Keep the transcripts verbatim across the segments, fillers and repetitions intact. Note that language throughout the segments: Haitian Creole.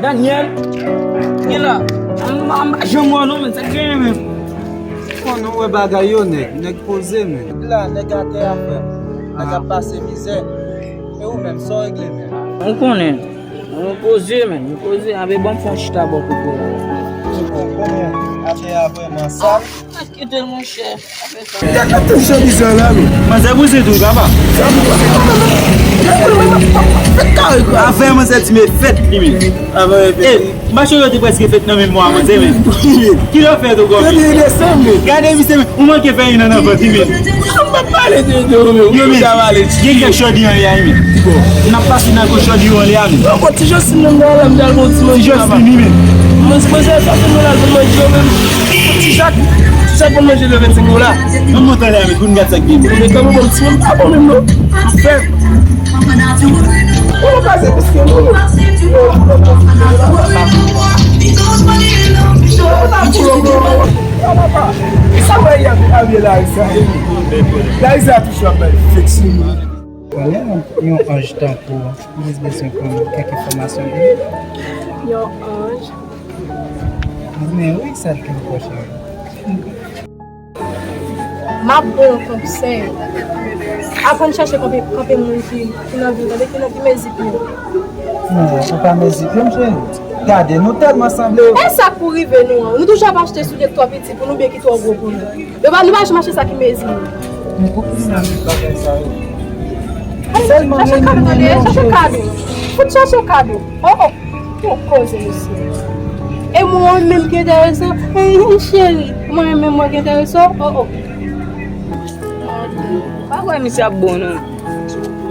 Daniel, gen la. An, an, an, janm wè non, men sa k genyen menm. Konn ou wè bagay yo, nèg, nèg poze, men. La, nèg atè a, frè. Nèg ap pase mizè. E ou menm, sa w regle, men? Ou konnen. Ou poze, men. Ou poze. Anben, ban m fè yon chita bò kote w. Ou konnen atè a vrèman sal. Kite l, monchè. Gade tout jan bizè la, men. Manzè bouze tou, papa. Afè manzè ti met fèt li, men. Afè fèt. E, mache yo te prèske fèt nan menm mwa, manzè, men. Ki lè fèt ou kò, men? Depi desanm, men. Gade misye, men. Ou manke fè youn nan vant li, men. M pa pale de, de, de, yo, men. Sa va ale. Gen kèk chòdi anlè a, men. N ap pase nan gwo chòdi yo anlè a, men. Yon ti Jòs Moun nan la, m t al ba w ti manje. Ti Jòs Moun, wi, men. Mwen, mwen, se sa, se nou la, nou manje yo menm. Ti Jak, ti Jak pou manje de vennsenk dola. Mwen monte la, men, pou n gad sa k gen. Men kòman bon, ti moun pa bon menm, non. Fè. Ou pa se piske nou, men. Sa mwen y ap avye la, sa. La, sa toujou ap bay fleksi. Konnen yon anj tankou w, m jis bezwen konn kèk enfòmasyon de li. Yon anj? Men wi, sa l gen pwòch la. M ap ba w yon konsèy. Aprann chèche kanpe, kanpe moun ki, ki nan vi w, tande, ki nan, ki mezi pye w. Non, ou pa mezi pye m, cheri. Gade, nou tèlman sanble. E sa k pou rive nou an? Nou toujou ap achte soulye k twò piti pou nou, byen ki twò gwo pou nou. Yo pa, nou pa janm achte sa ki mezi nou. Men poukisa nou bagay sa yo? Sèlman chache kado, tande, chache kado. Fout chache kado. Oh, oh. Yon koze, mesye. E mwen menm ki enterese w, eh, cheri, mwen menm mwen ki enterese w, oh, oh. Pa kwè misye ap bon, non.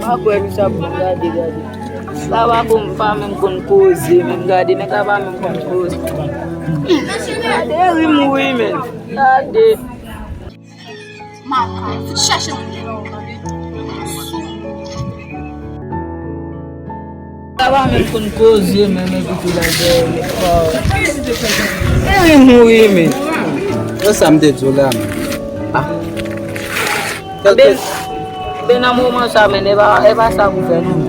Pa kwè misye ap bon, gade, gade. Sa pa konn, pa menm konn koze, menm gade, nèg la pa menm konn koze. Gade, ri mouri, men. Gade. Makak, fout chache moun ki nan ou, tande. Sa pa menm konn koze, menm epi tou la dèyè, men. E ri mouri, men. Wè sa m te di w la, men. Ah. Ben, ben nan moman sa, men, e pa, e pa sa pou fè, non.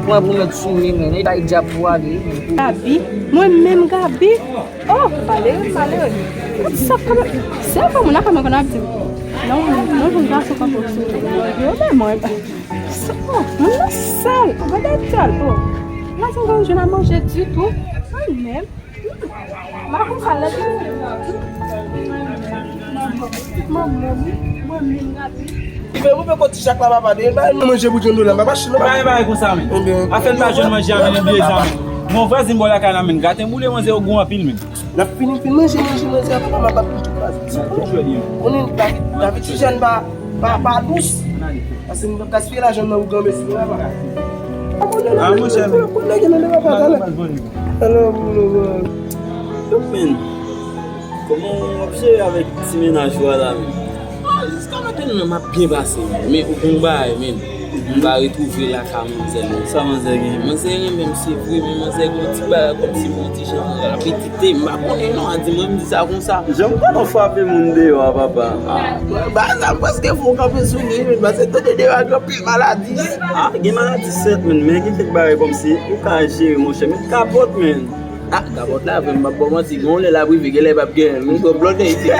Mwen pou met souri, men. E bay dyab pou ale, men. Gaby, mwen menm Gaby. Oh, malere, malere. Gad sa kanmenm. Se pa moun nan kanmenm konn ap di. Non, non, jwenn gason kanpe sou yo, men mwen. Oh, moun nan sal. Gade sal. Oh. Gason pa jwenn a manje ditou. Mwen menm. Ma konn sa lè. Manman, mwen menm gade. Li fè mwen fè kòti chak la papa de. Bay manje pou John Dolan, papa chino. Bay bay konsa men. Afè n pa jwenn manje a men, bliye sa men. Mon vwazin bò lakay la men, graten boule manzè yo gou anpil men. N ap fini fin manje, manje, manje, apre m ap ap tou kraze. Konnen David, David ti jèn pa, pa, pa dous. Paske m p ap gaspiye lajan nan pou granmesi la pa. A monchè men. Pou nèg nan papa talè. Talè pou nou. Men, kòman w ap jere avèk ti mennaj ou a la men? Ah, jiska mentnan m ap byen pase men. Men ou gon bagay men. M pa retwouve lakay manzè non. Sa manzè gen? Manzè renmen m se vre, men manzè gen yon ti bagay kòmsi yon ti jan apetite. M pa konnen non, a di mwen m di sa konsa. Jan m konnen w frape moun deyò a papa. Ah, bagay sa m prèske fè w kanpe sou li, men paske tande deyò a gen anpil maladi. Ah, gen maladi sèt men, men gen kèk bagay kòmsi ou ka jere monchè, met kapòt men. Ah, kapòt la, men m p ap ba w manti, gen yon lè l ap rive, gen lè l p ap genyen, men twòp blòdè isi.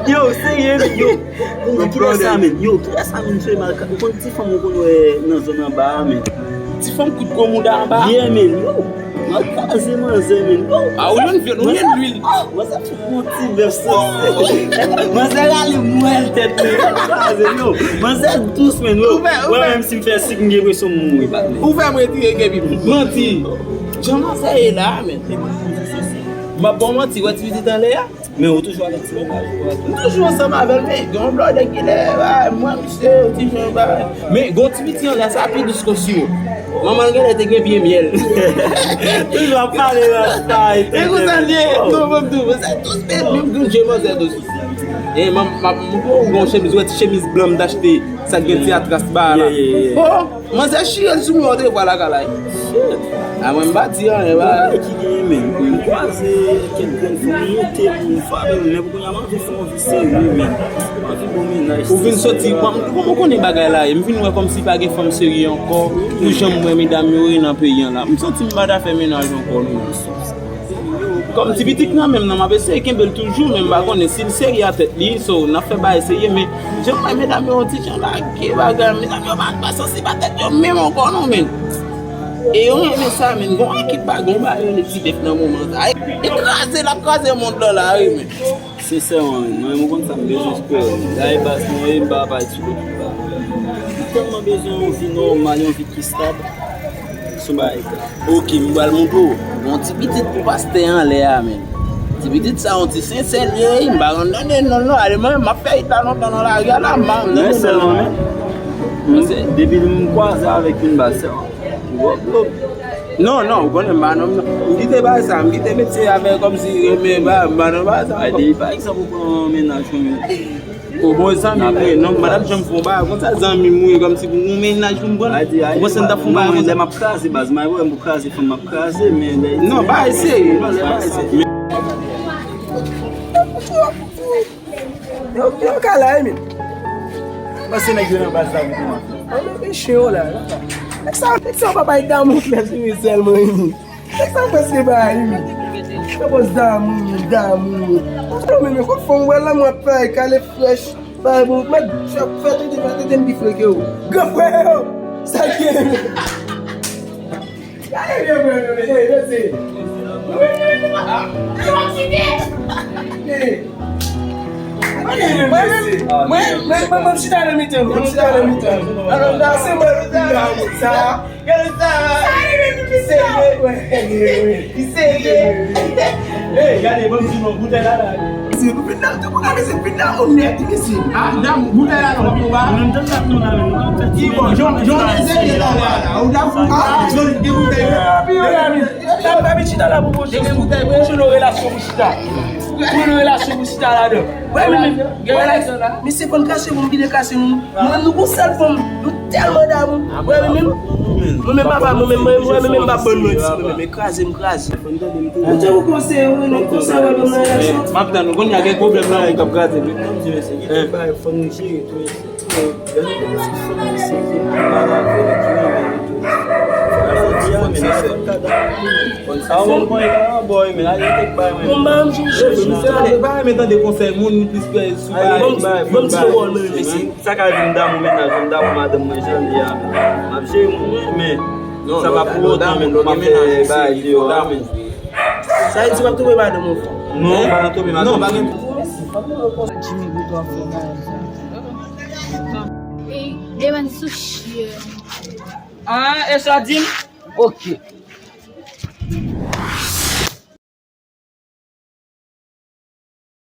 Yo, serye, yo. Kilè sa men? Yo, kilè sa men, cheri, mal ka, ou konn ti fanm ou konn wè nan zòn anba a men. Ti fanm kout gwo mouda anba a? Yeah men, yo. Mal kraze manzè men, yo. Ah, ou jwenn vye, ou jwenn lwil. Manzè fout yon ti bèf sanse. Manzè rale mwèl tèt men. Mal kraze, yo. Manzè dous men, yo. Mwen menm si m fè sik m gen enpresyon m mouri, patnè. Ou fè m retire kebi m. Manti. Jan manzè ye la a men. M ap ba w manti, wè ti pitit anlè a? Men ou toujou avèk ti mennaj ou a tou? M toujou ansanm avè l, men gen yon blòdè kilè, mwen, misye, ti jan, men gen yon ti piti anlè sa pi dous ke siwo. Manman l genlè te gen pye myèl. Toujou ap pale rasta. E konsa l ye, non, ban m di w, se dous, men menm gon je manzè dous. E m ap, m ap, m ap, m ap, gon chemiz, wè ti chemiz blan m t achte. Sa gen ti atras ba la. Yeah, yeah, yeah. Bon, manzè chire l sou mwen, w te pral lakay la. Shit. A mwen, m pa di anyen, ba. Bagay ki genyen, men. M kwaze kèk grenn fanm, m monte pou m frape, men pou kounye a, m anvi fè yon vi serye, men. M anvi bon mennaj. Ou vin soti, bon, m, kòman w konnen bagay la ye? M vin wè kòmsi pa gen fanm serye ankò. Ou janm wè medam yo ye nan peyi an la. M santi m pa ta fè mennaj ankò, non. Kòm ti pitit nan menm nan, m ap eseye kenbe l toujou, men m pa konnen si l serye a tèt li, so, n ap fè bagay serye, men jan m wè medam yo yon ti jan lage bagay, medam yo pa, pa santi pa tèt yo menm ankò non, men. E yo renmen sa, men gon ekip pa gon bagay yo, ti bèf nan moman sa. E kraze, l ap kraze mond lan la, wi, men. Sensèman, men, mwen, mwen konn sa m bezwen espere. Dayè baz mwen, m pa pale sou ekip la. M tèlman bezwen yon vi nòmal, yon vi ki stab. Sou bagay sa. Ok, m pral montre w. Yon ti pitit pou pastè anlè a, men. Ti pitit sa, yon ti sensè l ye, wi. M pa konn tande non, non. Ale, mwen, m ap fè it la lontan nan lari a la, m pa konn tande non, sèlman, men. Depi m kwaze avèk youn baz, sèlman. Non, non, ou konnen m pa nonm, non. M kite bagay sa, m kite metye a, men kòmsi, men, ba, m pa nan bagay sa. Ay, depi, pa egzanp, ou pran yon mennaj, ou men. O bon, zanmi m ye, non, m pa t ap janm fè yon bagay konsa, zanmi m ye, kòmsi pou yon mennaj pou m pran. Ou panse m t ap fè yon bagay konsa? Lè m ap kraze, baz, m ap wè m pou kraze, fanm m ap kraze, men lè. Non, bagay serye, non, lè bagay serye. Yo, yo ka la, wi, men. Panse nèg yo nan baz la, wi, kòman? An, men, men chen yo la, la. Nèg sa, nèg sa, papa, e damou klè sou li sèlman, wi. Nèg sa prèske bay, wi. Sa pòz damou, damou. Yo, men, men, kot fò m wè lanmou ap fè, kale frèch. Bay bon, mèt, fè, fè tete, fè tete m pi fre ke ou. Gran frè yo, sa k gen? Gade, gade, gade, gade, gade, gade. Mwen, mwen, mwen, mwen, mwen, mwen chita nan mitan nou, mwen chita nan mitan nou. Alò, nan se mwen, mwen, mwen, sa. Gade sa. Li serye, wi. Li serye. Ey, gade, ban m di nou, boutèy la la. Mesye, nou vin nan, nou vin nan, mesye, vin nan, on nèt, mesye. Ah, dam, boutèy la la, ou pa. Menm tan sa nou la, men nou pa fè ti bon, Jon, Jon, mesye, la, la, la, ou dam, ah, Jon, gen boutèy la. Pi yo la, men. Sa pa vin chita la pou pote. Gen boutèy, pou jwenn yon relasyon pou chita. Pou jwenn yon relasyon pou chita ladan. Wè, men, wè, la, misye konn kache, pou m vin kache nou. Mwen, nou gon sèl fanm, nou tèlman damou. Mwen menm, mwen menm papa, mwen menm, mwen, mwen menm m pa bann manti, mwen menm, men kraze m kraze. Mwen te ou konseye, ou renmen konseye, wè, bann relasyon. M ap tann ou, kounye a gen pwoblèm nan, ou k ap kraze, wi. Fò nou jere tou, mesye. Lè nou gon ti fanm, mesye, ki pa la, ki renmen nou tou. Fò nou di a, men nou fè kado. A, ou konn pa la, boy, men ale tek bay, men. Bon, ba m jwenn chèch. Misye pa renmen tande konsèy moun, li plis pè sou bay, bay, bay. Bon, ti wòl, men, mesye. Sa ka vin damou mennaj, vin damou madanm mwen jan li a. M ap jere moun mwen, men sa pa pou otan, men, nou pa fè bagay deyò a, men. Sa vle di w ap twonpe madanm ou fò? Non, m pa nan twonpe madanm. Non, pa gen. Jimmy Bouton ap fè bagay sa. Ey, demen sushi. Ah, e sa di m? Ok.